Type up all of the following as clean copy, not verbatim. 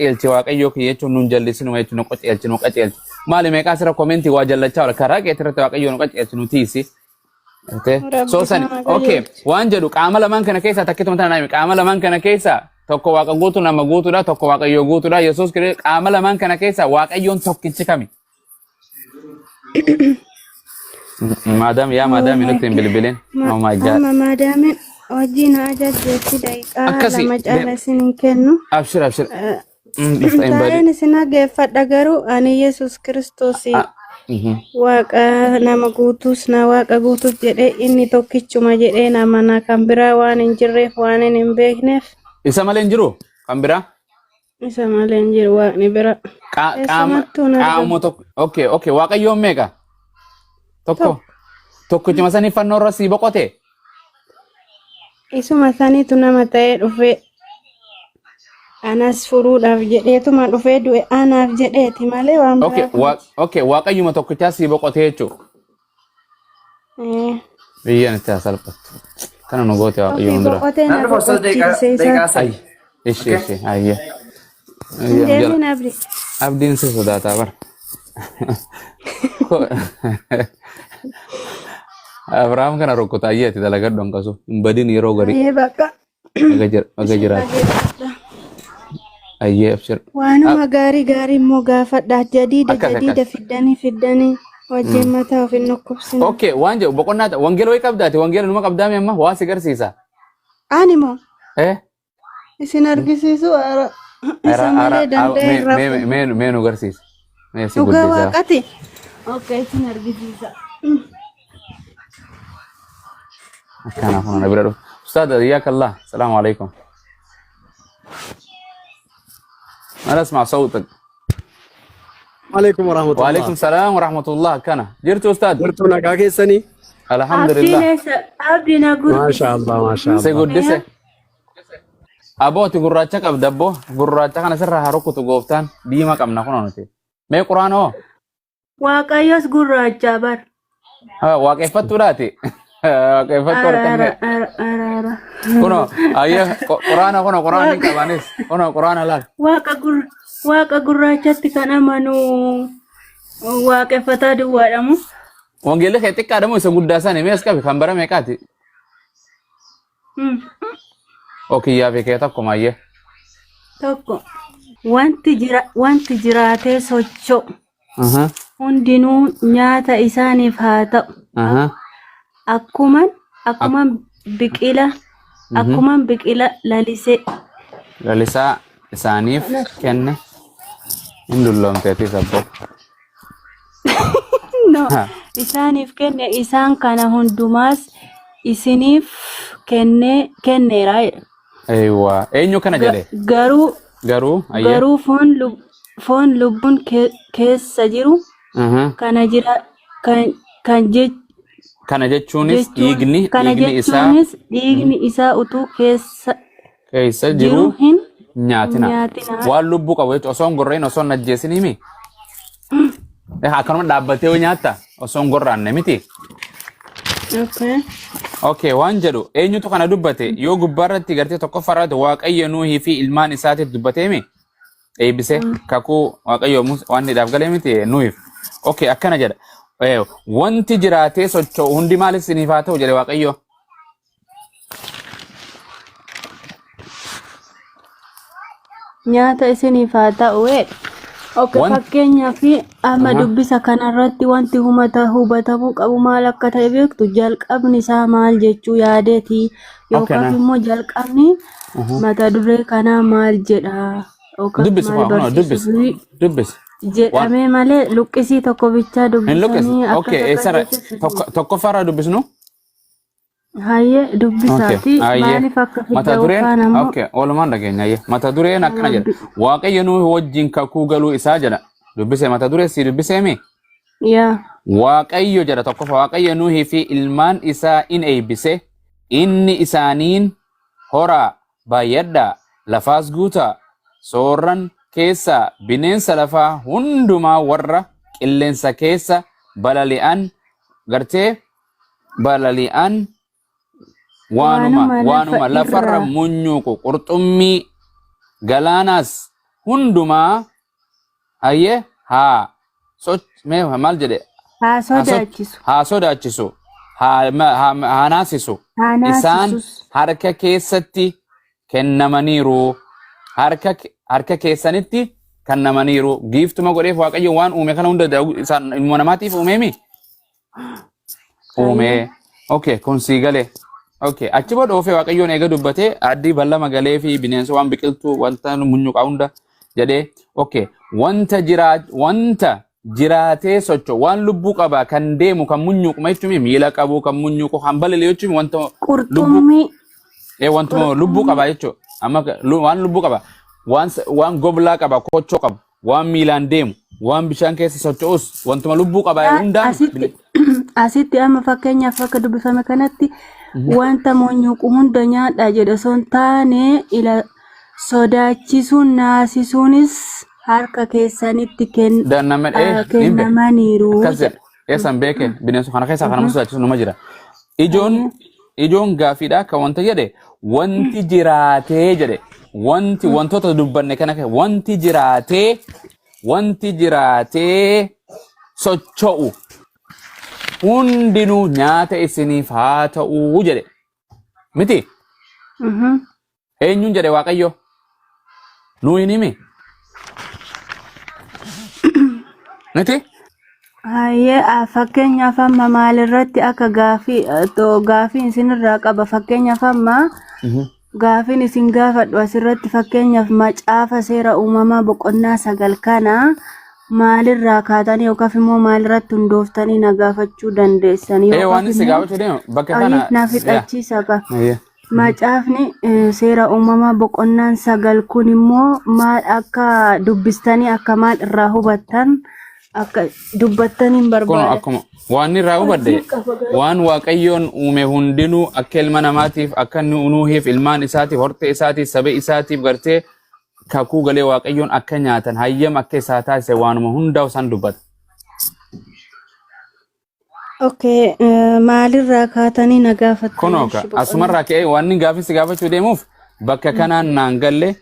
Qaceelchi Waaqayyoo kiyya jechuun nun jallisinuma jechuun nu qaceelchi nu qaceelchi. Maali meeqaa asirra komentii waa jallachaa oola karaa keetti irratti Waaqayyoo nu qaceelchi nu tiisi. Gartee? Rabbi So sani isaan haa okay qajeelchu. waan jedhu qaama lamaan kana keessaa takkituma tana naami qaama lamaan kana keessaa tokko waaqa guutuu nama guutuudha tokko waaqayyoo guutuudha Yesuus Kiristoos qaama lamaan kana keessaa waaqayyoon tokkichi kami? Maadaam yaa Oh maadaami my nutti hin God. bilbilin. Oh my God. Amma maadaamin hojii na ajajjeetti daqiiqaa Akkasi 2 caala isin hin kennu. Abshir abshir. Dhufta hin Taa'een badi. isin hageeffadha garuu ani Yesuus Kiristoos waaqa nama guutuus na waaqa guutuus jedhee inni tokkichuma jedhee nama na kan biraa waan hin jirreef waan hin hin beekneef Isa malee hin jiru kan biraa. isa malee hin jiru waaqni bira. Qaama Eessumattuu hin argamu. qaama tokko. Okay okay waaqayyoon meeqa? Tokko. Tokko. Tokkichuma sanii fannoo irra sii boqote. Isuma saniitu nama ta'ee dhufee anas furuudhaaf jedheetuma dhufee du'e anaaf jedheeti malee waan Okay biraaf miti. okay waaqayyuma tokkichaa sii boqote jechuudha. Eh, Biyyaan itti haa salphattu. Kana nu goote Ofii waaqayyoon dura. boqotee Nan na dhufa ustaz daqiiqaa boqochiise daqiiqaa isa. Ay, 3. ishi Okay. ishi ayya. Hin Ayya jala. deemin abdi. Abdiin si sodaataa bara. Abrahaam kana rukkuta ayya itti dalagadhu hanqasu. Hin badin yeroo garii. Ayyee bakka. Aga jira aga Isin jiraatti. dhageeffadha. Ayyee abshir. Waanuma gaarii gaarii immoo gaafadha. Jadiida Akkas jadiida akkas. fiddanii fiddanii wajjin mataa of hin dhukkubsina. Okay waan jedhu boqonnaa wangeela wayii qabdaati wangeela numa qabdaami amma waa si garsiisa. Ani moo Eh? isin argisiisu ara isa Ara ara malee danda'ee mee hin mee rafu. mee mee nu garsiisa. Mee si Dhugaa guddisaa. waaqati. Okay isin argisiisa. Akkana kun na bira dhufu. Ustaad حياك الله السلام عليكم. أنا أسمع صوتك. عليكم ورحمة وعليكم الله السلام ورحمة الله كان جرت أستاذ Jirtuu nagaa keessanii? الحمد Abdiin لله eessa? Abdii na ما شاء guddisi. الله ما شاء الله سيقدسه Yaa. Aboo ati gurraacha qabda abboo gurraacha kana sirraa haa rukutu gooftaan diimaa qabna kun nuti. Mee quraan hoo Waaqayyos gurraacha bar. Waaqeffattuudhaati. Waaqeffattuu Ara harkan ara ara ara ara. Kunoo ayyee quraana kunoo quraan hin qabanis kunoo quraana laal. Waaqa gur waaqa gurraachatti kan amanu waaqeffataa duwwaadha moo? Wangeelli kee xiqqaadha moo isa guddaa sani mee as qabi kan bara meeqaati? Okiyyaa fi kee tokkuma ayyee. Tokko. Wanti jira wanti jiraatee socho'u hundinuu nyaata isaaniif haa ta'u. Akkuman akkuman biqila akkuman biqila lalisee Lalisaa isaaniif kenne hin dulloomteetis abboo. No, isaaniif kenne isaan kana hundumaas isiniif kenne kenneera jedha. Eewwa eenyu kana jedhe Garuu garuu ayyee. garuu foon lub, foon lubbuun keessa jiru kana jira kan kan jech, Kana jechuunis jechuun dhiigni kana dhiigni isaa jechuunis dhiigni isaa utuu keessa keessa jiru jiru hin nyaatina. nyaatina. Waan lubbuu qabu jechuudha. Osoo hin gorra'in osoo hin ajjeesin himi. Akkanuma dhaabbatee yoo nyaatta osoo hin gorra'anne miti. Okay. Okay, waan jedhu eenyutu kana dubbate yoo gubbaarratti gartee tokkoffaarratti Waaqayyo Nuuhii fi ilmaan isaatiif dubbatee mi? Eebbise kakuu Waaqayyo waan hidhaaf galee miti Nuuhiif. Okay, akkana jedha. Wanti jiraatee socho'u hundi maal isiniif haa ta'u jedhe Waaqayyo. Nyaata isiniif haa ta'u jedhe. Okay, fakkeenyaaf amma dubbisa kanarratti wanti hubatamuu qabu maal akka ta'e beektu jalqabni isaa maal jechuu yaadeeti yookaan immoo jalqabni mata duree kanaa maal jedha yookaan Dubbisi maal kunoo kunoo dubbisi barsiisuuf dubbisi. Waan jedhamee malee luqqisii tokko bichaa hin luqqisi. dubbisanii akkas Okay, akkas eessarra jechuun tokkoffaarraa dubbisnu? Hayyee Okay, dubbisaati hayyee. maaliif akka Mata fidda dureen yookaan ammoo okay, walumaan dhageenya hayyee. Mata dureen akkana jedha. Waaqayyo Nuuhi wajjin kakuu galuu isaa jedha. Dubbise mata duree si dubbisee mi? Yaa. Waaqayyo jedha tokkoffaa Waaqayyo Nuuhii fi ilmaan isaa in eebbise. Inni isaaniin horaa baay'adhaa lafaas guutaa soorran keessaa bineensa lafaa hundumaa warra qilleensa keessa balali'an gartee balali'an waanuma Waanuma lafa waanuma lafarra irraa munyuuqu qurxummii galaanaas hundumaa ayyee haa soch mee maal jedhe? Haa Haa soch- sodaachisu. Haa sodaachisu, haa naasisu. Haa Isaan naasisus. harka keessatti kennamaniiru. Harka keessanitti kennamaniiru. Giiftuma godheef Waaqayyo waan uume kana hunda isaan ilmoo namaatiif uumeemi? Uume. Okay, kun sii galee. Okay, achi booda oofee Waaqayyoon eega dubbatee addii ballama galee fi bineensa waan biqiltuu wanta munyuqaa hunda jedhee, okay, wanta jiraatee socho'u, waan lubbuu qaba, kan deemu, kan munyuqu jechuun, miila qabu kan munyuqu, kan balali'u jechuun, wanta lubbuu Qurxummii. Wantuma lubbuu qaba jechuudha. Amma waan lubbuu qaba, waan goblaa qaba, kochoo qabu, waan miilaan deemu, waan bishaan keessa socho'us, wantuma lubbuu qaba hundaan. Asitti amma fakkeenyaaf akka dubbifame kanatti wanta munyuqu hunda nyaadha jedhe osoo hin taane, ila sodaachisuun naasisuunis harka keessanitti Nama niin beeka. kennamaniiru Akkas jedha. jedha. Eessan beeke bineensa kana keessaa kana sodaachisu numa jira. Ijoon gaafiidha kan wanta jedhe, wanti jiraatee jedhe, wanti wantoota dubbanne kana keessa wanti jiraatee socho'u hundinuu nyaata isiniif haa ta'uu jedhe. Miti? Mhm. Eenyuun jedhe Waaqayyo? Nuu hin himi? Miti? Hayyee, fakkeenyaaf amma maalirratti akka gaafii gaafiin isinirraa qaba? Fakkeenyaaf amma gaafiin isin gaafadhu asirratti, fakkeenyaaf macaafa seera uumamaa boqonnaa 9 kana maalirraa kaatanii yookaaf immoo maalirratti hundooftanii na gaafachuu dandeessan? Waan Yookaaf inni si immoo gaafachuu deemu bakka kana. Ayyee, na fixachiisa ka. Ayyee. Macaafni seera uumamaa boqonnaan 9 kun immoo maal akka dubbistanii, akka maal irraa hubattan akka dubbattan hin Kun barbaada. akkuma waan irraa hubadhe, waan Waaqayyoon uume hundinuu akka ilma namaatiif, akka Nuuhiif, ilmaan isaatiif, hortee isaatiif, saba isaatiif gartee kakuu galee Waaqayyoon akka nyaatan hayyama akka isaa taasise waanuma hundaa isaan dubbata. Okay, maalirraa kaatanii na gaafattanii? Kunoo ka asumarraa ka'ee waan inni gaafii si gaafachuu deemuuf bakka kanaan naan galle,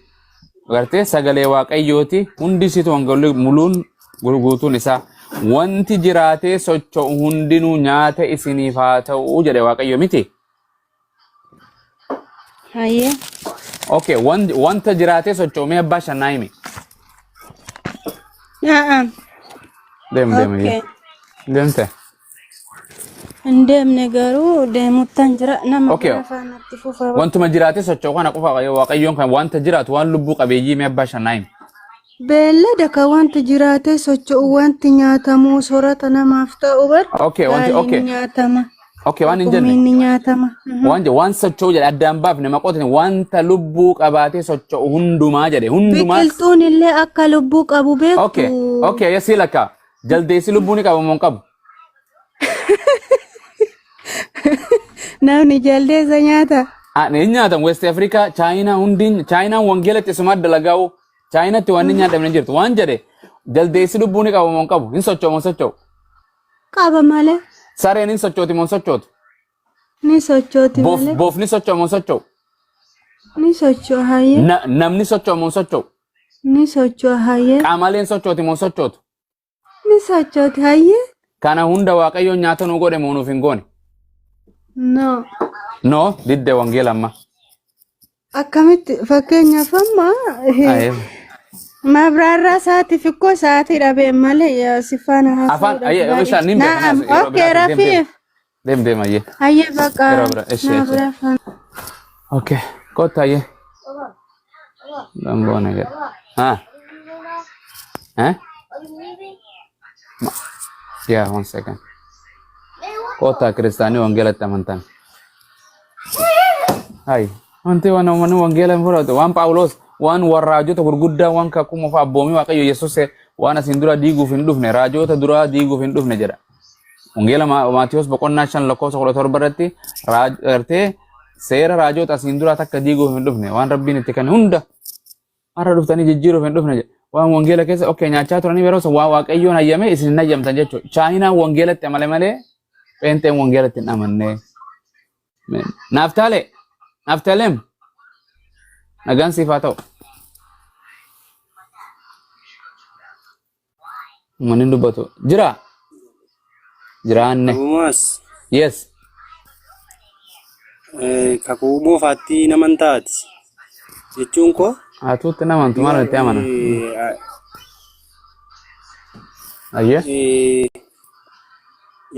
gartee sagalee Waaqayyooti hundi situ wangeelli muluun guutuun isaa wanti jiraatee socho'u hundinuu nyaata isiniif haa ta'u jedhe Waaqayyo, miti? Hayyee. Okay, wanta jiraatee socho'u mee abbaa shannaa himi. Na'am. Deem deem. Okay. Deemte. Hin deemne, garuu deemuttan jira. Nama Okay. bira faanatti fufa. Wantuma jiraatee socho'u kana qofa Waaqayyoon kan wanta jiraatu, waan lubbuu qabeeyyii mee abbaa shannaa himi. Beellada kan wanti jiraatee socho'u, wanti nyaatamu soorata namaaf ta'u bar. Okay, wanti Gaaliin nyaatama. Okay, waan hin jenne. Qurxummiin ni nyaatama. Waan jedhe, waan socho'u jedhe addaan baafne maqootni, wanta lubbuu qabaatee socho'u hundumaa jedhe, hundumaa. Biqiltuun illee akka lubbuu qabu beektu. Okay, yasii lakka. Jaldeessi lubbuu ni qaba moo hin qabu? Namni jaldeessa nyaata. Ah, ni nyaatan. West Africa, China hundi, Chaayinaan wangeelatti isumaa dalagaa'u. Chaayinatti waan hin nyaatamne hin jirtu. Waan jedhe, jaldeessi lubbuu ni qaba moo hin qabu? Hin socho'u moo hin socho'u? Qaba malee. Sareen hin sochooti moo hin sochootu? Ni sochooti malee. Boofni socho'u moo hin socho'u? Ni socho'a, hayyee. Namni socho'u moo hin socho'u? Ni socho'a, hayyee. Qamaleen sochooti moo hin sochootu? Ni sochooti, hayyee. Kana hunda Waaqayyoon nyaata nu godhe moo nuuf hin goone? No. No, didde wangeela amma. Akkamitti? Fakkeenyaaf amma Ayee. mabraarraa sa'aatii fikkoo sa'aatii dhabee malee yaa si faana Afaan ayyee isaan niin beekan. Naam, Yeroo okay, biraatti deem deem. Rafiif. Deem deem, ayyee. Hayyee, baqa. Yeroo bira, eshi, eshi. Naa faana. Okay, kottu ayyee. Damboona jedha. Ha? Eh? Yeah, one second. Kottaa kiristaanii wangeelatti amantan. Hai, wanti waan uummanni wangeela hin fudhatu, waan Phaawulos, waan warra raajota gurguddaa, waan kakuu mofa abboomii Waaqayyo Yesuus waan asiin dura diiguuf hin dhufne, raajota duraa diiguuf hin dhufne jedha. Wangeela Maatiyos boqonnaa 5 lakkoofsa 17 irratti gartee seera raajota asiin duraa takka diiguuf hin dhufne, waan Rabbiin itti kenne hunda har'a dhuftanii jijjiiruuf hin dhufne jedha. Waan wangeela keessa okay nyaachaa turanii yeroo san waan Waaqayyoon hayyame isin hin hayyamtan jechuudha. Chaayinaan wangeelatti amale malee pheenxeen wangeelatti hin amanne. Naaftaalee, Naaftaleem, nagaan siif haa ta'u. Uummanni hin dubbatu. Jira. Jiraanne. Abumaas Yes. kakuu moofaatti naman taati jechuun koo Atuutti namantu maal itti amana? eh, Ayyee. eh,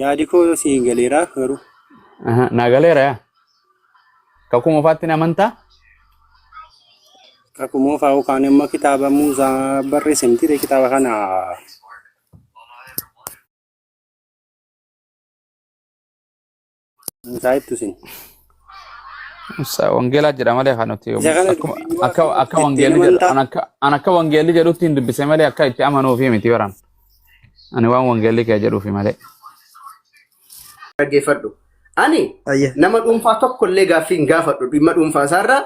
yaadi koo siin galeera garuu Aha, naa galeera yaa. Kakuu moofaatti ni amantaa? Kakuu moofaa yookaan immoo kitaaba Muusaa barreesse miti kitaaba kana Muusaa jettu isin. Musaa wangeelaa jedha malee kan nuti Isa kana akkuma dubbii akka akka jettee wangeelli jedhu amantaa an akka an akka wangeelli jedhutti hin dubbise malee akka itti amanuufi miti baran. Ani waan wangeelli kee jedhuufi malee. Dhaggeeffadhu. Ani Ayye. nama dhuunfaa tokko illee gaaffii hin gaafadhu dhimma dhuunfaa isaarraa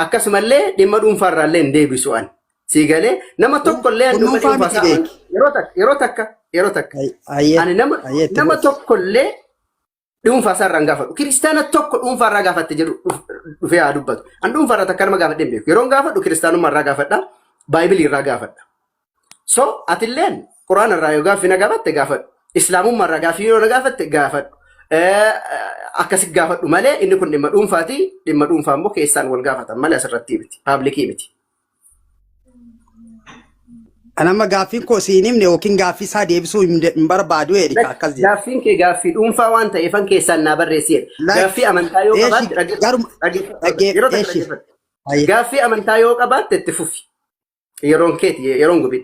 akkasumallee dhimma dhuunfaa irraa illee hin deebisu ani. Sii galee nama tokko illee Kun dhimma dhuunfaa dhuunfaa miti isaa beeki. yeroo takka yeroo takka yeroo takka Ayyee. ani nama Ayyee itti nama fufi. tokko illee dhuunfaa isaa irraa hin gaafadhu. Kiristaana tokko dhuunfaa irraa gaafatte jedhu dhufee haa dubbatu. Ani dhuunfaa irraa takka nama gaafadhee hin beeku. Yeroon gaafadhu kiristaanummaa irraa gaafadha. Baaybilii irraa gaafadha. So atilleen Quraana irraa yoo gaaffii na gaafatte gaafadhu. Islaamummaa irraa gaaffii yoo na gaafatte gaafadhu. Akkasi gaafadhu malee inni kun dhimma dhuunfaati. Dhimma dhuunfaa immoo keessaan wal gaafatan malee asirratti miti. Paablikii miti. An amma gaaffiin koo siin himne yookiin gaaffii isaa deebisuu hin barbaadu jedhi akkas jedhe. Gaaffiin kee gaaffii dhuunfaa waan ta'eefan keessaan naa barreessi jedhe. Like, Gaaffii amantaa yoo eeshi qabaatte dhaggeeffadhu. garuma Dhaggeeffadhu. dhaggee Yeroo takka eeshi. dhaggeeffadhu. Ayyee. Gaaffii amantaa yoo qabaatte itti fufi. Yeroon keeti yeroon gubin.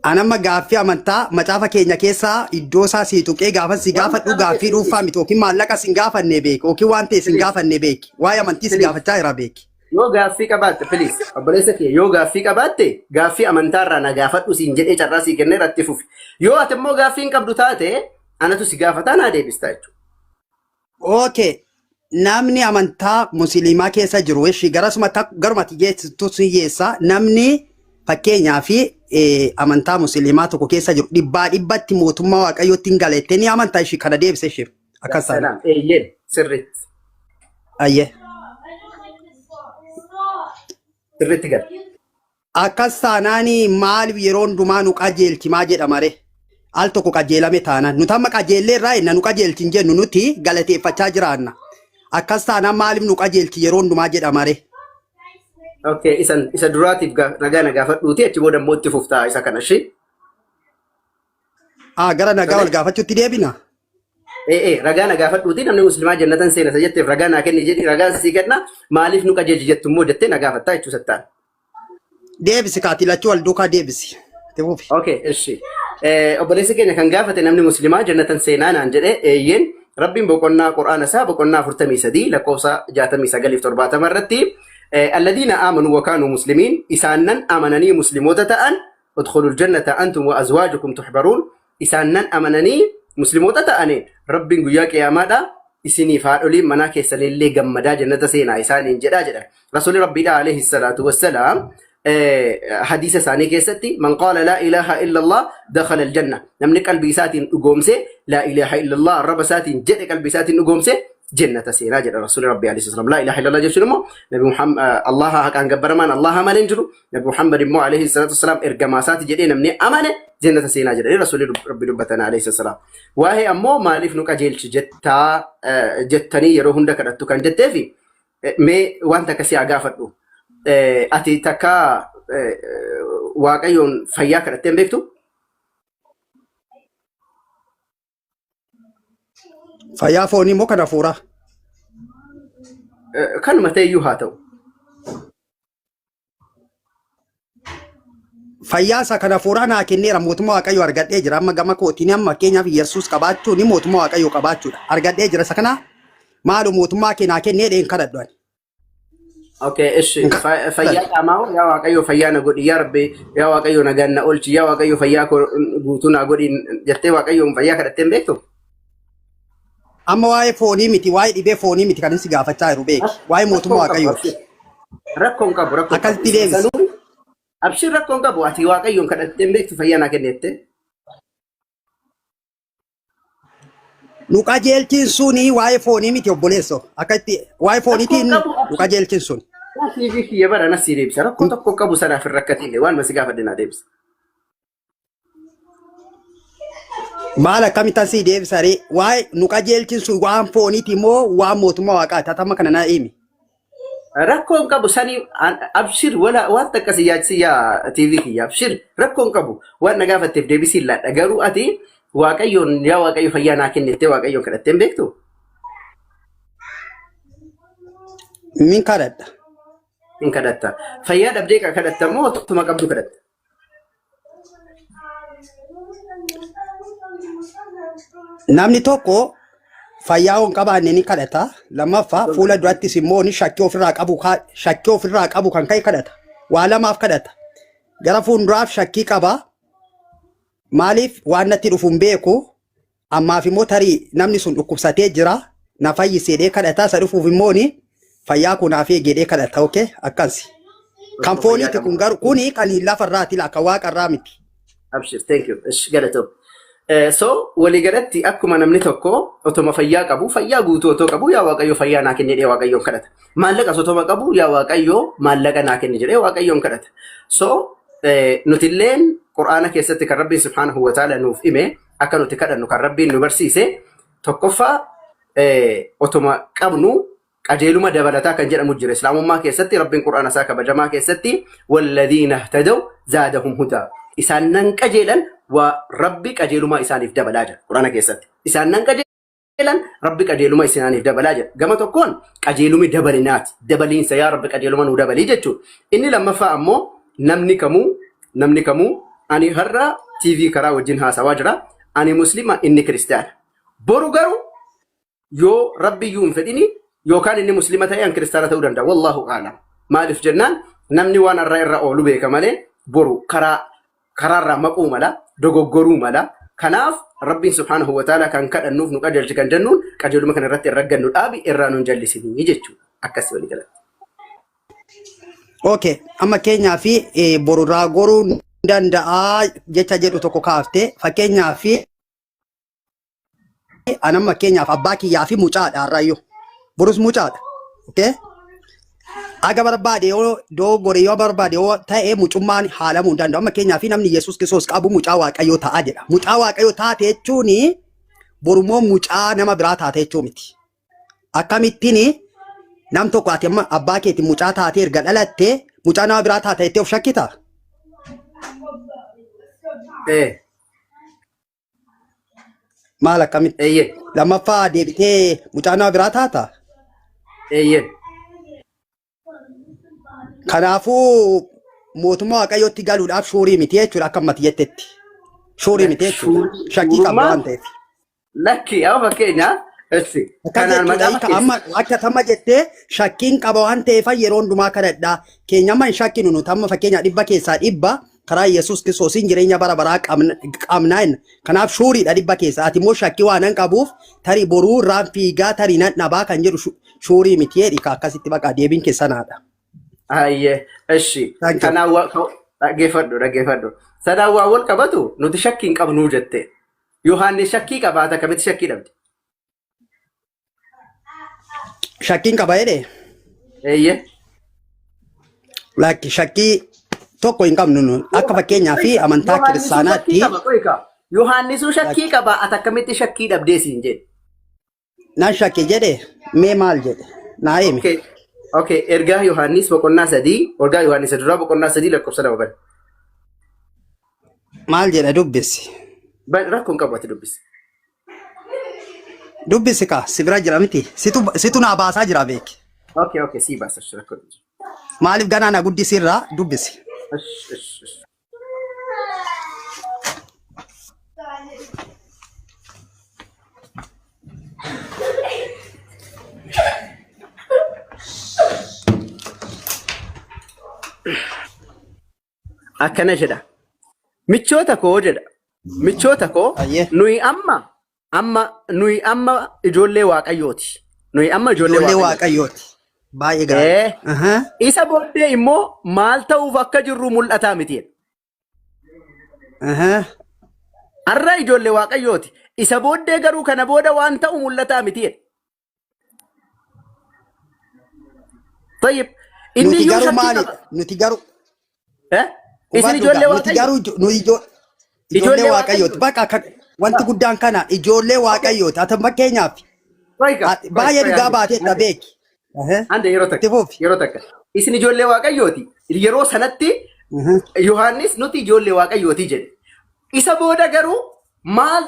An amma gaaffii amantaa macaafa keenya keessaa iddoo isaa sii tuqee gaafan si Waan gaafadhu macaafa gaaffii keessatti dhuunfaa miti yookiin maallaqa sin gaafanne beeki yookiin waan ta'e sin please gaafanne beeki waa'ee amantii si please gaafachaa jira beeki. yoo gaaffii qabaatte please obboleessa kiyya yoo gaaffii qabaatte gaaffii amantaa irraa na gaafadhu siin jedhee carraa sii kennee irratti fufi. Yoo ati immoo gaaffii hin qabdu taate anatu si gaafataa naa deebistaa jechuudha. Okay. Namni amantaa musliimaa keessa jiru ishi garasuma garuma ati geessitu si geessa namni fakkeenyaa fi amantaa musliimaa tokko keessa jiru dhibbaa dhibbatti mootummaa waaqayyootti hin galeette ni amantaa ishi kana deebise isheef akkas taana. Salaam eeyyeen sirriitti Ayyee. sirriitti gala. Akkas taanaan maaliif yeroo hundumaa nu qajeelchi maa jedhama ree? Al tokko qajeelame taanaan. Nuti amma qajeellee irraa jenna nu qajeelchi hin jennu nuti galateeffachaa jiraanna. Akkas taanaan maaliif nu qajeelchi yeroo hundumaa jedhama ree? Okay, isan isa duraatiif ragaa na gaafadhuuti achi booda immoo itti fuftaa isa kana ishee. Ah, gara nagaa Tole. wal gaafachuutti deebina. Ee ee ragaa na gaafadhuuti namni musliimaa jannatan seena isa jetteef ragaa naa kenni jedhi ragaa sii kenna maaliif nu qajeelchi jettu immoo jettee na gaafattaa jechuu sattaan. Deebisi kaati lachuu wal duukaa deebisi. Itti fufi. Okay, ishi. Obboleessi keenya kan gaafate namni musliimaa jannatan seenaa naan jedhe eeyyeen rabbiin boqonnaa qur'aana isaa boqonnaa 43 lakkoofsa 69 fi 70 irratti alladiina aamanuu wa kaanuu muslimiin isaannan amananii muslimoota ta'an udkhulul jannata antum wa azwaajukum tuhbaruun isaannan amananii muslimoota ta'aniin rabbiin guyyaa qiyaamaadha isiniif haadholiin manaa keessanillee gammadaa jannata seenaa isaaniin jedhaa jedhan. Rasuulli Rabbiidha alayhi salaatu wassalaam hadiisa isaanii keessatti man qaala laa ilaaha illallah dakhala aljanna namni qalbii isaatiin dhugoomse laa ilaaha illallah arraba isaatiin jedhe qalbii isaatiin dhugoomse jannata seenaa jedha Rasuulli Rabbii alayhi salaam laa ilaaha illallah jechuun immoo Nabi Muhammad Allaha haqaan gabbaramaan Allaha malee hin jiru Nabi Muhammad immoo alayhi salaatu wassalaam ergamaa isaati jedhee namni amane jannata seenaa jedhanii Rasuulli Rabbi dubbatan alayhi salaam. Waa'ee ammoo maaliif nu qajeelchi jettaa jettanii yeroo hunda kadhattu kan jetteefi mee wanta akkasii haa gaafadhu. Ati takka Waaqayyoon fayyaa kadhattee hin beektu? Fayyaa foonii immoo kan hafuuraa. Kanuma ta'eyyuu haa ta'u. Fayyaa isa kan hafuuraa naa kenneera mootummaa Waaqayyoo argadhee jira. Amma gama kootiin amma fakkeenyaaf Yesuus qabaachuun mootummaa Waaqayyoo qabaachuudha. Argadhee jira isa kana maaloo mootummaa kee naa kennee dheen kadhadhu ani. Okay, ishi. Fayyaa qaamaa hoo? Yaa Waaqayyo fayyaa na godhi, yaa Rabbi, yaa Waaqayyo nagaan na oolchi, yaa Waaqayyo fayyaa koo guutuu naa godhi jettee Waaqayyoon fayyaa kadhattee hin beektu? Amma waa'ee foonii miti, waa'ee dhibee foonii miti kan inni si gaafachaa jiru beeki. Waa'ee mootummaa Rakkoo hin qabu, Waaqayyooti. abshir. Rakkoo hin qabu, rakkoo hin qabu. Akkasitti deebisi. Sanuu abshir rakkoo hin qabu. Ati Waaqayyoon kadhattee hin beektu fayyaa naa kenni jettee. Nu qajeelchiin suni waa'ee foonii miti obboleesso. Akka itti waa'ee Rakkoo hin fooniitiin qabu, nu abshir. qajeelchiin sun. Siif kiyya bara na sii deebisa. Rakkoo tokko hin qabu sanaaf hin rakkatiin waan ma si gaafadhe naa deebisa. Maal akkamittan sii deebisa ree? Waa'ee nu qajeelchin sun waan fooniiti moo waan mootummaa waaqaati? Ati amma kana naa himi. Rakkoo hin qabu sanii abshir wala waan takka si yaachisi yaa TV kiyya abshir rakkoo hin qabu waan na gaafatteef deebisii laadha garuu ati waaqayyoon yaa waaqayyo fayyaa naa kennittee waaqayyoon kadhattee hin beektu? Min kadhadha. Hin kadhatta. Fayyaa dhabdee kadhatta moo otuma qabdu kadhatta? Namni tokko fayyaa hin qabaanne ni kadhata. Lammaffaa fuula durattis immoo ni shakkii ofirraa qabu shakkii ofirraa qabu kan ka'e kadhata. Waa lamaaf kadhata. Gara fuulduraaf shakkii qaba. Maaliif waan natti dhufu hin beeku. Ammaaf immoo tarii namni sun dhukkubsatee jira. Na fayyisi jedhee kadhata. Isa dhufuuf immoo ni fayyaa koo naaf eegi jedhee kadhata. Okay? Akkasi. Kan Osoo fayyaa fooniiti kun qabu. garuu kuni kan lafarraati laa kan waaqarraa miti. Abshir, thank you. Ish, galatoom. So waliigalatti akkuma namni tokko otoma fayyaa qabu, fayyaa guutuu otoo qabu, yaa Waaqayyo fayyaa naa kenni jedhee Waaqayyoon kadhata. Maallaqas otoma qabu, yaa Waaqayyo maallaqa naa kenni jedhee Waaqayyoon kadhata. So nutilleen Qur'aana keessatti kan Rabbiin subhaanahu wa ta'ala nuuf hime akka nuti kadhannu kan Rabbiin nu barsiise tokkoffaa otoma qabnu qajeeluma dabalataa kan jedhamu jira. Islaamummaa keessatti Rabbiin Qur'aana isaa kabajamaa keessatti walladiina ihtadaw zaadahum hudaa. Isaan nan qajeelan waa Rabbi qajeelumaa isaaniif dabalaa jira Qur'aana keessatti. Isaan nan qajeelan Rabbi qajeeluma isaaniif dabalaa jira. Gama tokkoon qajeelumi dabalinaati. Dabaliinsa yaa Rabbi qajeeluma nuu dabalii jechuudha. Inni lammaffaa ammoo namni kamuu ani har'a TV karaa wajjin haasawaa jira. Ani muslima inni kiristaana. Boru garuu yoo Rabbi iyyuu hin fedhini yookaan inni muslima ta'e an kiristaana ta'uu danda'a. Wallaahu a'lam. Maaliif jennaan namni waan har'a irra oolu beeka malee boru karaa karaarraa maquu mala, dogoggoruu mala. Kanaaf Rabbiin subhaanahu wa ta'ala kan kadhannuuf nu qajeelchi kan jennuun qajeeluma kana irratti irra gannu dhaabi irraa nun jallisinii jechuudha. Akkas walii galatti. Okay, amma keenyaa fi borurraa goruu danda'aa jecha jedhu tokko kaafte fakkeenyaa fi an amma fakkeenyaaf abbaa kiyyaa fi mucaadha har'aayyuu. Borus mucaadha. Okay? Aga barbaade yoo dogoggore yoo barbaade yoo ta'e mucummaan haalamuu hin danda'u. Amma fakkeenyaaf namni Yesuus Kiristoos qabu mucaa Waaqayyoo ta'a jedha. Mucaa Waaqayyoo taate jechuun borummoo mucaa nama biraa taate jechuu miti. Akkamittiin nam tokko ati amma abbaa keetiin mucaa taatee erga dhalatte mucaa nama biraa taate jettee of shakkitaa? Ee, Maal akkamitti? eeyyee, Lammaffaa deebitee mucaa nama biraa taata? eeyyee. Kanaafuu mootummaa Waaqayyootti galuudhaaf shuurii miti jechuudha akka ammati jettetti. Shuurii miti jechuudha. Shakkii qabda Shuurummaa waan ta'eef. Lakki amma fakkeenyaaf issi Akkas kanaan jechuudha macaafa hiika keessa amma akka tamma jettee shakkiin qaba waan ta'eef yeroo hundumaa kadhadha. Keenya amma hin shakkinu nuti amma fakkeenya 100% karaa Yesuus Kiristoosiin jireenya bara baraa qabnaa jenna. Kanaaf shuuriidha 100%. Ati immoo shakkii waan hin qabuuf tarii boruu irraan fiigaa tarii nan dhabaa kan jedhu shuurii miti jedhi ka akkasitti baqa deebiin keessanaadha. Hayyee, ishi Thank you. kanaan waa dhaggeeffadhu dhaggeeffadhu. Sanaan waa wal qabatu nuti shakkii hin qabnuu jette. Yohaannis shakkii qabaata akkamitti shakkii dhabde? Shakkiin qaba jedhee Eeyyee. lakki shakkii tokko hin qabnu nu akka fakkeenyaa fi amantaa Yohaannisuu shakkii kiristaanaatti qaba qoyka. Yohaannisuu shakkii qaba ati akkamitti shakkii dhabdee siin jedhe. nan shakke jedhe mee maal jedhe naa himi. Okay. Okay, ergaa Yohaannis boqonnaa 3, ergaa Yohaannis isa duraa boqonnaa 3 lakkoofsa 2 bani. Maal jedha dubbisi. Rakkoo hin qabu ati dubbisi. Dubbisi kaa si bira jira miti situ situ naa baasaa jira beeki. Okay, okay, sii baasa rakkoo hin jiru. Maaliif ganaa na guddisirraa dubbisi. Ish, ish, ish. Akkana jedha. Michoota koo jedha. Michoota koo Ayyee. nuyi amma amma nuyi amma ijoollee Waaqayyooti. Nuyi amma ijoollee Ijoollee Waaqayyooti. Waaqayyooti. Baay'ee gaarii. Ahaa. Isa booddee immoo maal ta'uuf akka jirru mul'ataa miti. Ahaa. Har'a ijoollee Waaqayyooti. Isa booddee garuu kana booda waan ta'u mul'ataa miti. Tayyib. Inni Nuti iyyuu garuu shakkii maali? qaba. Nuti garuu Eh? Isin hubadhu ijoollee gaa. Nuti Waaqayyo. garuu nu Ijoollee ijoollee Waaqayyooti. Waaqayyooti. Bakka akka Wanti guddaan kana ijoollee Waaqayyooti. Ati fakkeenyaaf Qoyka, ati baay'ee qoy, dhugaa ande, baateetta ande. beeki. Ehe. Ande yeroo Itti takka, fufi. yeroo takka. Isin ijoollee Waaqayyooti. Yeroo sanatti Mhm. Yohaannis nuti ijoollee Waaqayyooti jedhe. Isa booda garuu maal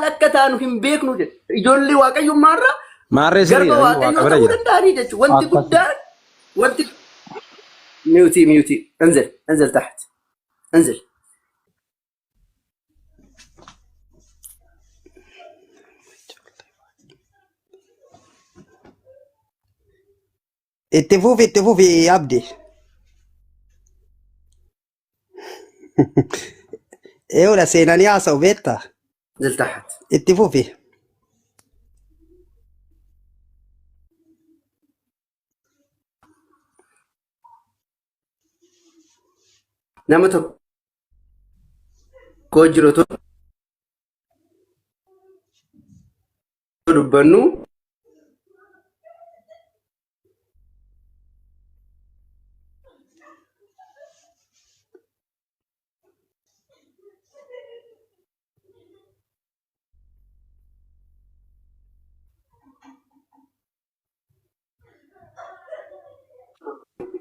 akka taanu hin beeknu jedhe. Ijoollee Waaqayyummaarra Maarree garba sirriidha inni waaqa Waaqayyoo bira ta'uu jira. danda'anii jechuudha. Wanti Akkasi. guddaan wanti mute mute انزل انزل تحت انزل. Itti fufi, itti fufi, Abdi. Eeyoodha seenanii haasa'u beektaa? انزل تحت. Itti fufi. Nama tokko jiru otoo dubbannu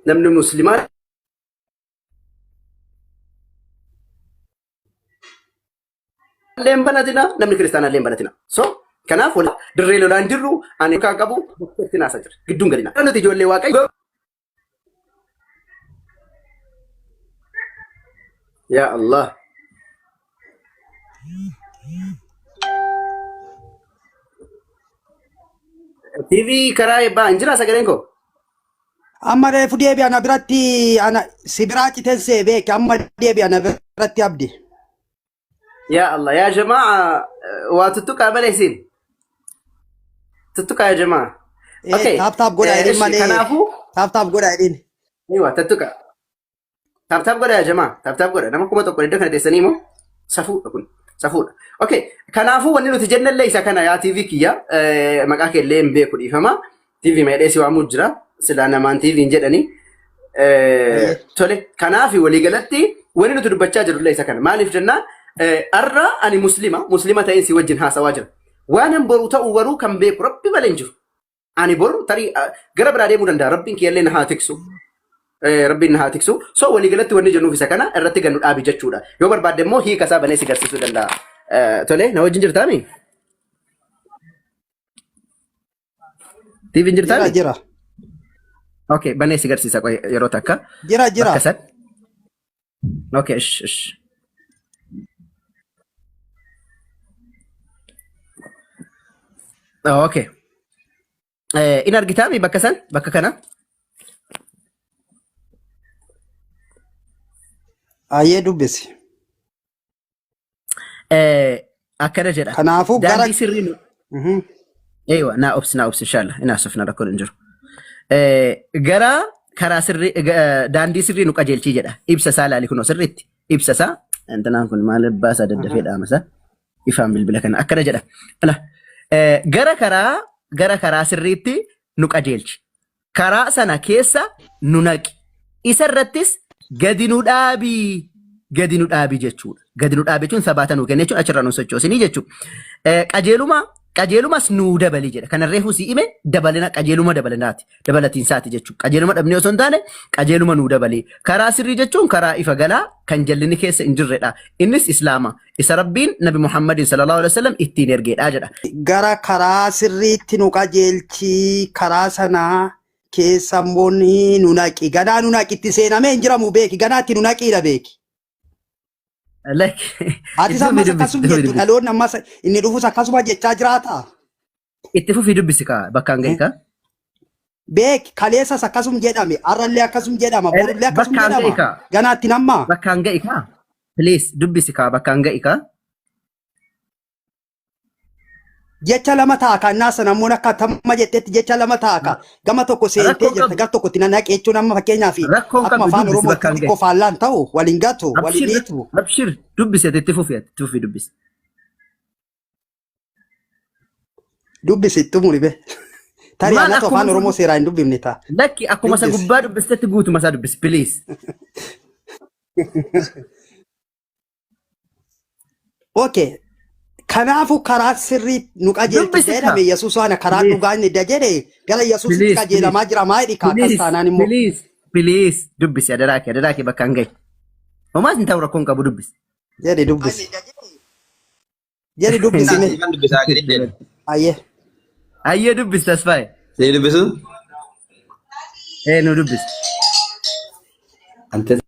namni muslimaa illee hin banatina, namni kiristaanaa illee hin banatina. So kanaaf wal dirree lolaan jirru ani kan qabu bakkeetti naasa jira gidduun gadina. Nuti ijoollee Waaqayyo. Yaa Allah. TV karaa eebbaa hin jiraa sagaleen koo? Amma reefu deebi ana biratti, ana si biraa citen see beeki, amma deebi ana biratti, Abdi. Yaa Allah, yaa jamaa, waa tuttuqaa malee isin. Tuttuqaa yaa jamaa. Okay. Tap tap godha jedhin Ishi malee. Kanaafuu Tap tap godha jedhin. Aywa, tuttuqa. Tap tap godha yaa jamaa. Tap tap godha. Nama 1000 iddoo kana teessanii immoo safuudha kun. Safuudha. Okay. Kanaafuu wanni nuti jennellee isa kana, yaa TV kiyya, maqaa kee illee hin beeku, dhiifama. TV meedhee si waamuu jira. Silaa namaan TV hin jedhani. Tole. Kanaaf waliigalatti wanni nuti dubbachaa jirrullee isa kana. Maaliif jennaan, arra ani muslima muslima ta'een si wajjin haasawaa jira. Waanan boru ta'u garuu kan beeku Rabbi malee hin jiru. Ani boru tarii gara biraa deemuu danda'a. Rabbiin kiyyallee na haa tiksu. Rabbiin na haa tiksu. So waliigalatti wanni jennuuf isa kana irratti gannu dhaabi jechuudha. Yoo barbaadde immoo hiika isaa banee si garsiisuu danda'a. Tole, na wajjin jirtaami? TV hin Jira. jirtaami? Jira. Okay, banee si garsiisa, qoy yeroo takka. Jira, jira. Bakka san. Okay, ish ish. Okay. In argitaami bakka san, bakka kana? Ayyee, dubbisi. Akkana jedha. Kanaafuu gara Daandii sirrii nu Eewa, naa obsi, naa obsi, inshallah. Inaa sofna, rakkoon hin jiru. Gara karaa sirrii, daandii sirrii nu qajeelchii jedha. Ibsa isaa ilaali kunoo sirriitti. Ibsa isaa. Intanaan kun maal baasaa daddafee dhaama isaa. Ifaan bilbila kana akkana jedha. Ala. Gara karaa sirriitti nu qajeelchi. Karaa sana keessa nu naqi. Isa irrattis gadi nu dhaabii. Gadi nu dhaabii jechuudha. Gadi nu dhaabii jechuun sabaata nuu kenne jechuudha. Achirraa nu sochoosinii jechuudha. Qajeelumas nuu dabali jedha. Kana reefu si hime, dabalina, qajeeluma dabalinaati. Dabalatiinsaati jechuudha. Qajeeluma dhabnee osoo hin taane qajeeluma nuu dabali. Karaa sirrii jechuun karaa ifa galaa kan jallinni keessa hin jirredha. Innis Islaama. Isa Rabbiin Nabi Muhammadin sallallahu alaihi wasallam ittiin ergeedha jedha. Gara karaa sirriitti nu qajeelchi, karaa sanaa keessa immoo ni nu naqi. Ganaa nu naqi, itti seenamee hin jiramu beeki, ganaa itti nu naqiidha beeki. Like, Atis itti fufii ammas dubbisi, akkasuma itti fufii jettu dubbisi. dhaloonni ammas inni dhufus akkasuma jechaa jiraata. Itti fufii dubbisi kaa bakkaan gahi kaa. Beeki, kaleessas akkasum jedhame, har'allee akkasum jedhama, borullee akkasum Bakkaan gahi jedhama. kaa. Ganaa itti nammaa. Bakkaan gahi kaa. Please dubbisi kaa, bakkaan gahi kaa. Jecha lama ta'a kan naasa namoonni akka tamma jettetti jecha lama ta'a ka gama tokko seentee Rakkoon jirta qabu. gara tokkotti na naqe jechuun amma fakkeenyaaf Rakkoon akkuma qabdu, afaan dubbisi Oromoo bakkaan gahi. xiqqoo faallaan ta'u waliin gatu waliin Abshir, dhiitu. abshir, dubbisi ati, itti fufi, ati itti fufi dubbisi. Dubbisi, itti muri be. Tarii Maal anatu akkuma afaan Oromoo seeraan hin dubbifne ta'a. Lakki, akkuma isa Dubbisi. gubbaa dubbistetti guutuma isaa dubbisi please. Okay. Kanaafuu karaa sirrii nu qajeelchi Dubbisi kaa. jedhame Yesuus ana karaa Please. dhugaa inni da jedhe gara Yesuusitti Please, please. qajeelamaa jira maa jedhi kaa akkas Please, taanaan immoo. please, please. Dubbisi adaraa kee, adaraa kee bakka hin gahi. Homaas hin ta'u rakkoon hin qabu dubbisi. Jedhi dubbisi. Jedhi dubbisi mee. Kan dubbisaa gadi jedhu. Ayyee. Ayyee dubbisi Tasfaayee. Sii dubbisu? Ee nu dubbisi. Ante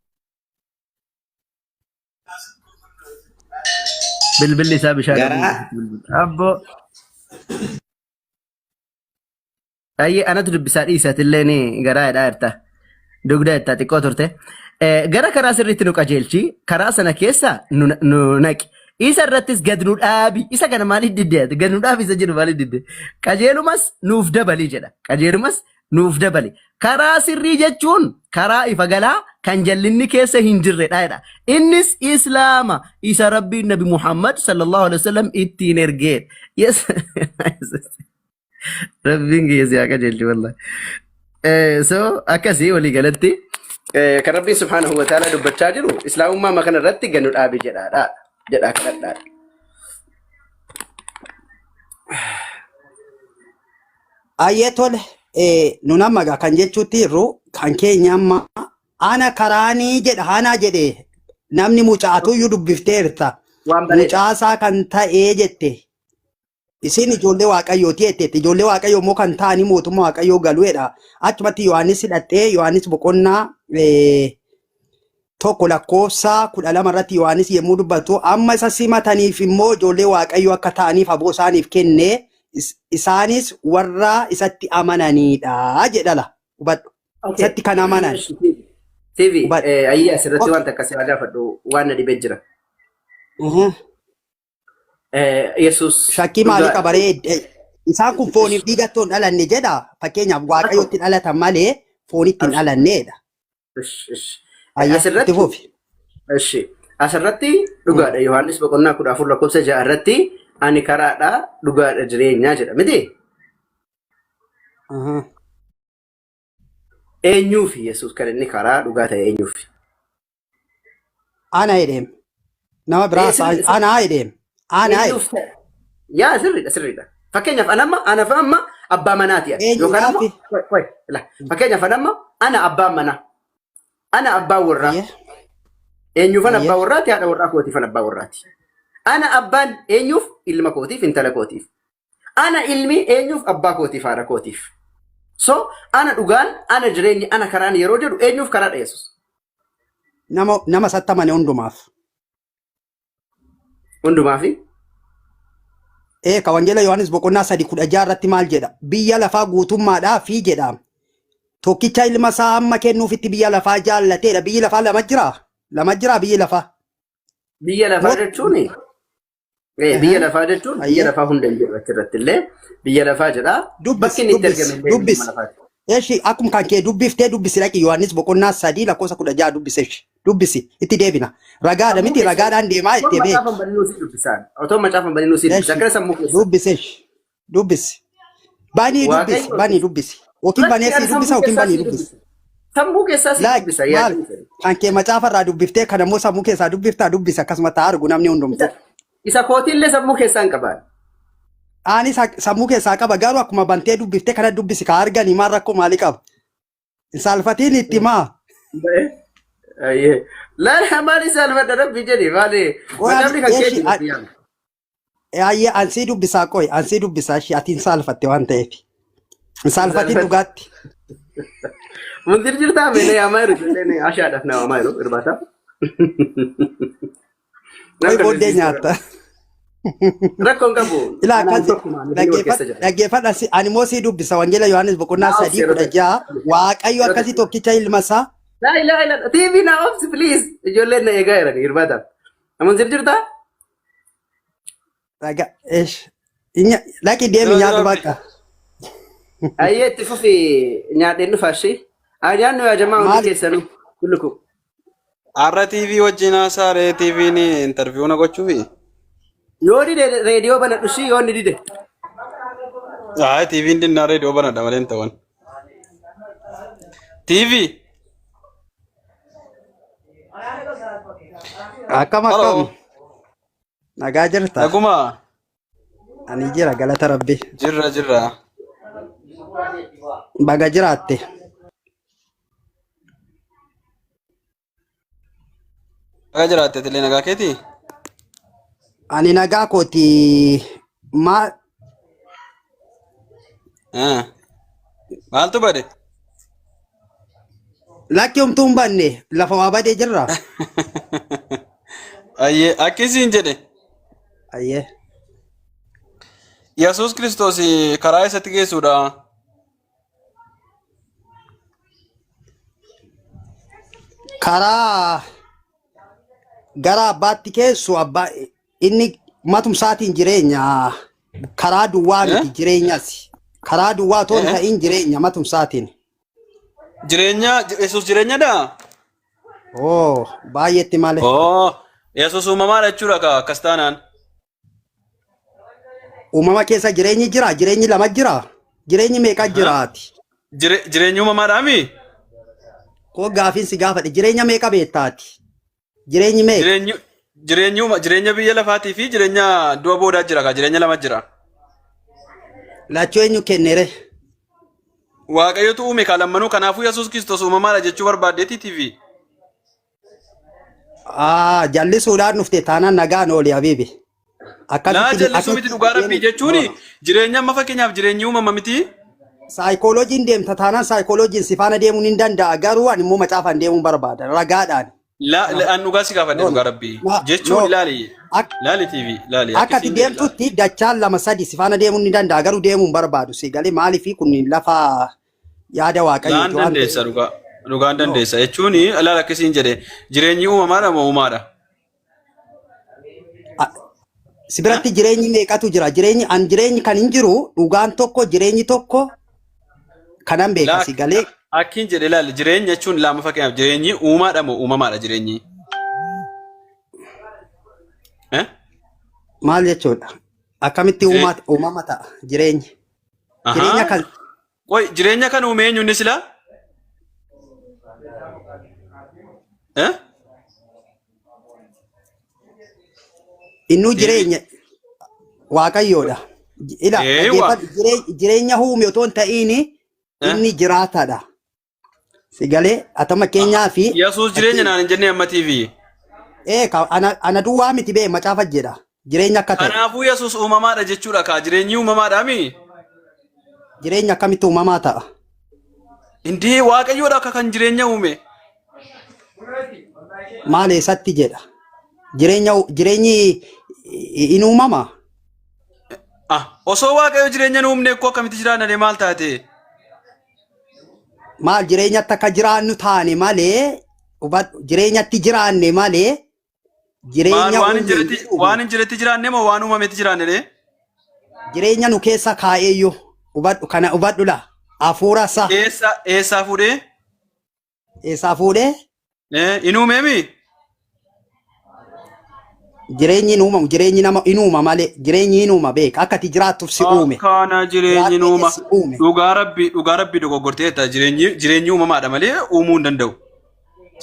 Bilbilli isaa bishaan Garaa Abboo. Ayyee anatu dubbisaa dhiisatillee ni garaa hidhaa jirta. Dugda jettaa xiqqoo turte. Gara karaa sirriitti nu qajeelchi. Karaa sana keessa nu nu naqi. Isa irrattis gad nu dhaabi. Isa kana maaliif didde ati? Gad nu dhaabi isa jedhu maaliif didde? Qajeelumas nuuf dabali jedha. Qajeelumas nuuf dabali. Karaa sirrii jechuun karaa ifa galaa kan jallinni keessa hin jirredha jedha. Innis Islaama isa Rabbiin Nabi Muhammad sallallahu alaihi wasallam ittiin ergeedha. Yes. Rabbiin kiyya si haa qajeelchu wallahi. So akkasii walii galatti kan Rabbiin subhaanahu wa ta'ala dubbachaa jiru Islaamummaa amma kana irratti ganu dhaabi jedhaadha jedhaa kadhadhaadha. Ayyee tole nun amma egaa kan jechuutti jirru kan keenya amma ana karaanii jedha hanaa jedhe namni mucaatuyyuu dubbifteerta. Waan bareeda. Mucaasaa kan ta'ee jette. Isin ijoollee waaqayyooti jetteetti. Ijoollee waaqayyoo immoo kan ta'anii mootummaa waaqayyoo galuudha. Achumatti Yohaannis hidhattee Yohaannis boqonnaa 1 lakkoofsa 12 irratti Yohaannis yommuu dubbatu amma isa simataniif immoo ijoollee waaqayyoo akka ta'aniif aboo isaaniif kenne isaanis warra isatti amananiidha jedhala. Hubadhu. Okay. Isatti kan amanan. TV, Hubadhu. ayyee asirratti Okay. wanta akkasii haa gaafadhu waan na dhibee jira. Mhm. Yesuus Shakkii maalii dhugaadha. qaba ree? Isaan kun fooniif dhiigatti hin dhalanne jedha. Fakkeenyaaf waaqayyotti dhalatan malee foonitti hin dhalanneedha. Ish, ish. Ayya, itti Asirratti fufi. ishi asirratti dhugaadha. Yohaannis boqonnaa 14 lakkoofsa 6 irratti ani karaadha dhugaadha jireenyaa jedha miti. Aha. Eenyuufi Yesuus kan inni karaa dhugaa ta'e eenyuufi? Ana jedheem. Nama biraa Ee, sirri- ana jedheem. Ana jedhe. Eenyuuf ta'e? Yaa sirriidha sirriidha. Fakkeenyaaf an amma ana fa amma abbaa manaati ani. Yookaan ammoo Eenyuudhaafi? qoy, qoy, la. Fakkeenyaaf an amma ana abbaa manaa. Ana abbaa warraa. Ayyee. Eenyuufan Ayyee. abbaa warraati haadha warraa kootiifan abbaa warraati. Ana abbaan eenyuuf ilma kootiif intala kootiif. Ana ilmi eenyuuf abbaa kootiif haadha kootiif. So ana dhugaan ana jireenyi ana karaan yeroo jedhu eenyuuf karaadha Yesuus. Nama isatti amane hundumaaf. Hundumaafi. Ee ka wangeela Yohaannis boqonnaa 3:16 irratti maal jedha? Biyya lafaa guutummaadhaa fi jedha. Tokkicha ilma isaa hamma kennuufitti biyya lafaa jaallateedha. Biyyi lafaa lama jira. Lama jira biyyi lafaa. Biyya lafaa jechuun biyya lafaa jechuun biyya Ayyee. lafaa hunda hin jedhu achirratti illee biyya lafaa jedha. Dubbis, Bakki inni itti dubbis, argame illee dubbis. biyya lafaati. Eshi akkuma kan kee dubbiftee dubbisi dhaqi Yohaannis boqonnaa 3 lakkoofsa 16 dubbisi eshi. Dubbisi itti deebina. Ragaadha Sammuu miti keessa ragaadhaan deemaa otoo itti macaafa beeki. hin baninuu si dubbisaan. Otoo macaafa hin baninuu si dubbisa. Eshi Akkana sammuu keessa. dubbisi eshi. Dubbisi. Banii dubbisi Waaqayyo banii dubbisi. Yookiin banee lakki sii ani dubbisa sammuu yookiin keessaa banii si dubbisi. dubbisa. Sammuu keessaa si Laak dubbisa maal yaadni fedhe. kan kee macaafa irraa dubbiftee kan ammoo sammuu keessaa dubbiftaa dubbisi akkasuma ta'a argu namni hundumtuu. Isa isa kootiillee sammuu keessaa hin qabaan. Ani sammuu keessaa qaba garuu akkuma bantee dubbiftee kana dubbisi ka arganii maal rakkoo maalii qaba? Hin saalfatiin itti himaa. Ayyee. Laala maali saalfadha rabbi jedhi maali Qoy macaafni kan eshi keeti rabbi yaama. ayyee ansii dubbisaa qoy ansii dubbisaa ishee ati hin saalfatte waan ta'eef. Hin saalfatiin Saalfatte. dhugaatti. Mundir jirtaa mee yaamaa jiru ijoolleen ashaadhaaf na waamaa jiru irbaata. Qoy Nan booddee kalleessiisa. nyaatta. Rakkoon qabu. Ilaa Anaan akkas tokkuma nuti wal keessa jira. dhaggeeffadha ani immoo sii dubbisa wangeela Yohaannis boqonnaa Naa obsi 3 yeroo kudha ta'e. ja'a Waaqayyo Yeroo akkasii ta'e. tokkicha ilma isaa Laa ilaaha illallah. TV naa obsi please. Ijoolleen na eegaa jiran irbaataaf. Mundir jirtaa? Dhaga esh dhaqi deemi Jira nyaadhu jira. bakka. Ayyee itti fufi nyaadheen dhufa ishee. Nyaannu yaa jamaa hundi Maal keessanuu. Kullukum. Har'a TV wajjin haasaa ree TV'n interview na gochuufi. Yoo dide reediyoo banadhu ishii yoo inni dide. Haa TV'n dinnaa reediyoo banadha malee hin ta'an. TV. Akkam akkam Haloo. nagaa jirta? Naguma. Ani jira galata rabbi. Jirra jirra. Baga jiraatte. Baga jiraatte atillee nagaa keetii? Ani nagaa kooti maa Ah. Maaltu bade? Lakki homtuu hin banne lafa waa badee jirra. Ayyee akkisiin jedhe. Ayyee. Yesuus Kiristoos karaa isatti geessuudha. Karaa gara abbaatti keessu abbaa inni matumsaatiin jireenya karaa duwwaa miti jireenyas. Karaa duwwaa otoo hin ta'in jireenya matumsaatiin. Jireenya Yesuus jireenyadhaa? Oo baay'eetti malee. Oo Yesuus uumamaadha jechuudha kaa akkas taanaan. Uumama keessa jireenyi jira jireenyi lama jira jireenyi meeqa jiraati? Jireenyi uumamaadhaami? Koo gaafiin si gaafadhe jireenya meeqa beektaati? Jireenyi meeqa? Jireenyi jireenyi jireenya biyya lafaatii fi jireenya du'a boodaa jira kaa jireenya lama jira. Lachuu eenyu kennere? Waaqayyotu uume kaa lammanuu kanaafuu Yesuus Kiristoos uumamaadha jechuu barbaaddeetii TV. Ah, jallisuudhaan dhufte taanaan nagaan ooli habiibi. Laa Akkasitti jallisuu miti akkasitti dhugaa rabbii deemu. jechuun jireenya amma fakkeenyaaf jireenyi uumama miti. Saayikooloojiin deemta taanaan saayikooloojiin si faana deemuun hin danda'a garuu ani immoo macaafaan deemuun barbaada ragaadhaan. La an dhugaa si gaafadhe No, dhugaa rabbii no, jechuun no. ilaali laali TV laali Akka ati akkasiin jedhe laali. deemtutti dachaan lama sadi si faana deemuun ni danda'a garuu deemuun barbaadu si galee maaliif kun lafa yaada Naan waaqayyooti waan dandeessa ta'eef. dhugaa dhugaan No. dandeessa jechuun ilaali akkasiin jedhe jireenyi uumamaadha moo uumaadha? Si biratti jireenyi meeqatu jira? Jireenyi an jireenyi kan hin jiru dhugaan tokko jireenyi tokko kanan beeka Laa si galee akkiin jedhe ilaali jireenya jechuun lama fakkeenyaaf jireenyi uumaadha moo uumamaadha jireenyi? Eh? Maal jechuudha? Akkamitti uumama ta'a jireenyi? Jireenya Ahaa. kan Qoy jireenya kan uume eenyu inni silaa? Eh? Innuu Deebii. jireenya waaqayyoodha. Ila Eewwa. dhaggeeffadhu jireenya uume otoo hin ta'iin Eh? inni jiraataadha. Si galee atama keenyaa fi Yesuus jireenya naan hin jennee amma TV. ee ana duwwaa miti bee macaafa jedha jireenya akka ta'e. Kanaafuu Yesuus uumamaadha jechuudha kaa jireenyi uumamaadha mi? Jireenya akkamitti uumamaa ta'a? Indii waaqayyoodha akka kan jireenya uume. Maal eessatti jedha? Jireenya jireenyi in uumama? Ah, osoo waaqayyo jireenya hin uumne akkoo akkamitti jiraanna maal taate? Maal jireenyatti akka jiraannu taane malee hubadhu jireenyatti jiraanne malee Maal jireenya waan hin uume hin jiretti jiru. waan hin jiretti jiraanne moo waan uumametti jiraanne ree? Jireenya nu keessa kaa'eeyyu hubadhu kana hubadhu laa hafuura isaa Eessa eessaa fuudhee? eessaa fuudhee Eh, hin uumeemi? Jireenyi hin uumamu jireenyi nama hin uuma malee jireenyi hin uuma beeka akka ati jiraattuuf si uume. Akkana jireenyi hin uuma. Si uume. Dhugaa rabbi dhugaa rabbi dogoggorteetta jireenyi jireenyi uumamaadha malee uumuu hin danda'u.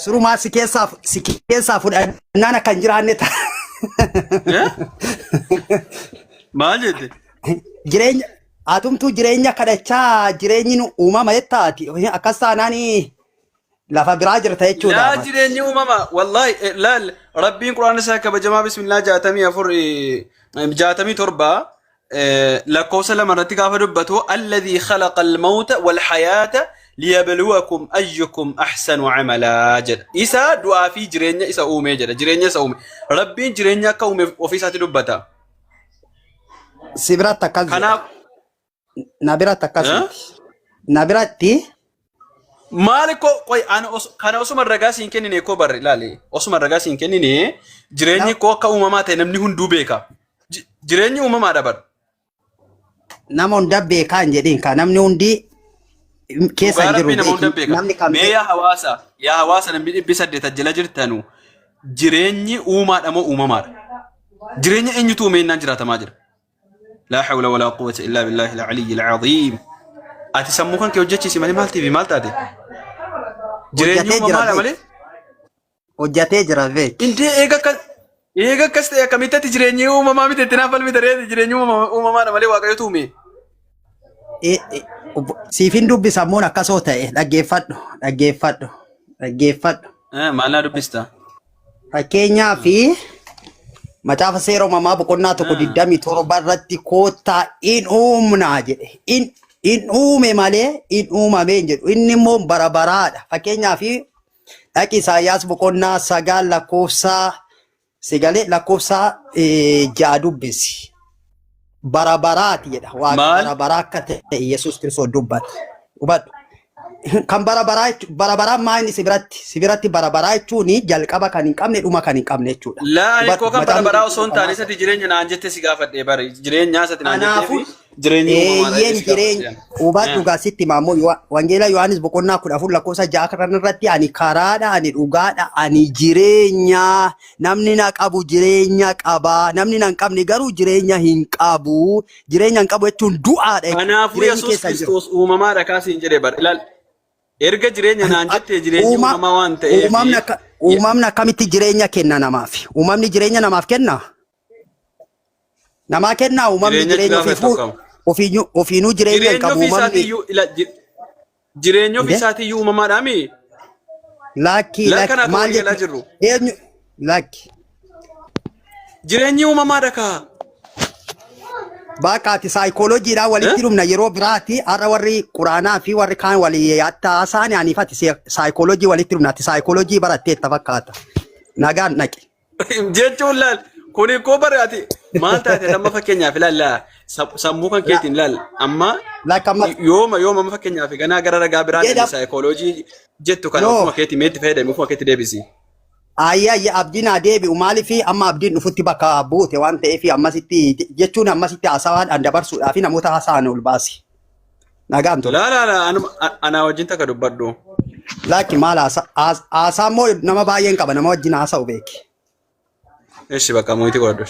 Surumaa si keessaa fudhannaan akka hin jiraanne ta'a. Eh? Maal jette? Jireenya atumtuu jireenya kadhachaa jireenyi nu uumama jettaati akkas taanaan lafa biraa jirta jechuudha. Laa jireenyi uumama wallahi laal rabbiin quraana isaa kabajamaa bismillaa 64 67 lakkoofsa 2 irratti gaafa dubbatu alladhii khalaqa almawta wal hayaata liyabluwakum ayyukum ahsanu amalaa jedha. Isa du'aa fi jireenya isa uumee jedha. Jireenya isa uume. Rabbiin jireenya akka uume ofii isaatti dubbata. Si biratti akkas jedha. Kanaaf Na biratti akkas Eh? miti. Na biratti Maali koo qoy ana kana osuma ragaa siin kennine koo barre ilaali osuma ragaa siin kennine jireenyi koo akka uumamaa ta'e namni hunduu beeka. Jireenyi uumamaadha bar. Nama hunda beekaa hin jedhin ka namni hundi keessa Dhugaa hin jiru rabbii nama hunda beeki. beeka. Namni kan Mee yaa hawaasa yaa hawaasa namni 800 jala jirtanu jireenyi uumaadha moo uumamaadha? Jireenya eenyutu uume jennaan jiraatamaa jira. Laa hawla walaa quwwata illaa billaahi al-aliyyi al-aziim. Ati sammuu kan kee hojjechiisi malee maal TV maal taate? Jireenyi Hojjetee jira uumamaadha beek. malee. Hojjetee jira beek. Indee eega akka Eega akkas ta'e akkamitti ati jireenyi uumamaa miti itti naaf falmita reeti jireenyi uumamaadha malee waaqayyotu uume. Siifin dubbisa ammoo akkasoo ta'e dhaggeeffadhu dhaggeeffadhu dhaggeeffadhu. Maal naa dubbista? Fakkeenyaa fi macaafa seera uumamaa boqonnaa 1 27 irratti koottaa in uumnaa jedhe. In uume malee in uumame hin jedhu. Inni immoo bara baraadha. Fakkeenyaa fi dhaqi Isaayyaas boqonnaa 9 lakkoofsa sigalee lakkoofsa 6 dubbisi. Bara baraati jedha. Waaqa Maal? bara baraa akka ta'e Yesuus Kiristoos dubbata. Hubadhu. Kan bara baraa bara baraan maa inni si biratti? Si biratti bara baraa jechuun jalqaba kan hin qabne dhuma kan hin qabne jechuudha. Laa ani koo Hubadhu. kan bara Macaafni baraa osoo hin taane qulqulluun isatti jireenya naan jette si gaafadhe bare jireenya isatti naan jettee Kanaafuu fi jireenyi uumamaadha eeyyeen jette si gaafadhe. jireenya hubadhu gaa sitti himaa immoo Wangeela Yohaannis boqonnaa 14 lakkoofsa 6 kan irratti ani karaadha ani dhugaadha ani jireenya namni na qabu jireenya qaba namni na hin qabne garuu jireenya hin qabu jireenya hin qabu jechuun du'aadha jechuudha. Kanaafuu Jireenyi Yesuus keessa hin jiru. Kiristoos uumamaadha kaasiin jedhe bara. Ilaal erga jireenya naan jettee jireenyi Uuma, uumamaa waan ta'eef uumamni akka uumamni akkamitti jireenya kenna namaaf? Uumamni jireenya namaaf kenna? Namaa kennaa uumamni jireenya jireenya gaafa ofiifuu tokko. ofiinuu jireenya hin Jireenya qabu ofii uumamni. isaatiiyyuu ila jireenya ofii Inde? isaatiiyyuu uumamaadhaami. Lakki Laa lakki kanaaf maal walii galaa jechuudha? jirru. Eenyu lakki Jireenyi uumamaadha kaa. Bakka ati saayikooloojiidhaan walitti Eh? dhumna yeroo biraati har'a warri quraanaa fi warri kaan walii haasa'an aniif ati saayikooloojii walitti dhumna ati saayikooloojii baratteetta fakkaata. Nagaan dhaqi. Jechuun laal kuni koo bare ati maal taate amma fakkeenyaaf ilaal laa sammuu kan keetiin ilaal amma Lakka amma yooma yooma amma fakkeenyaaf ganaa gara ragaa biraan jedha saayikooloojii jettu kana no ofuma keetii meetti fayyadami ofuma keetti deebisi. Ayya ayya abdiin haa deebi'u maaliif amma abdiin dhufutti bakka buute waan ta'eef ammasitti jechuun ammasitti haasawaadhaan dabarsuudhaaf namoota haasa'an ol baasi. Nagaan ture. Laa laa laa anaa wajjin takka dubbadhu. Lakki maal haasaa immoo nama baay'een qaba nama wajjin haasa'u beeki. Eshi bakka mootii godhadhu.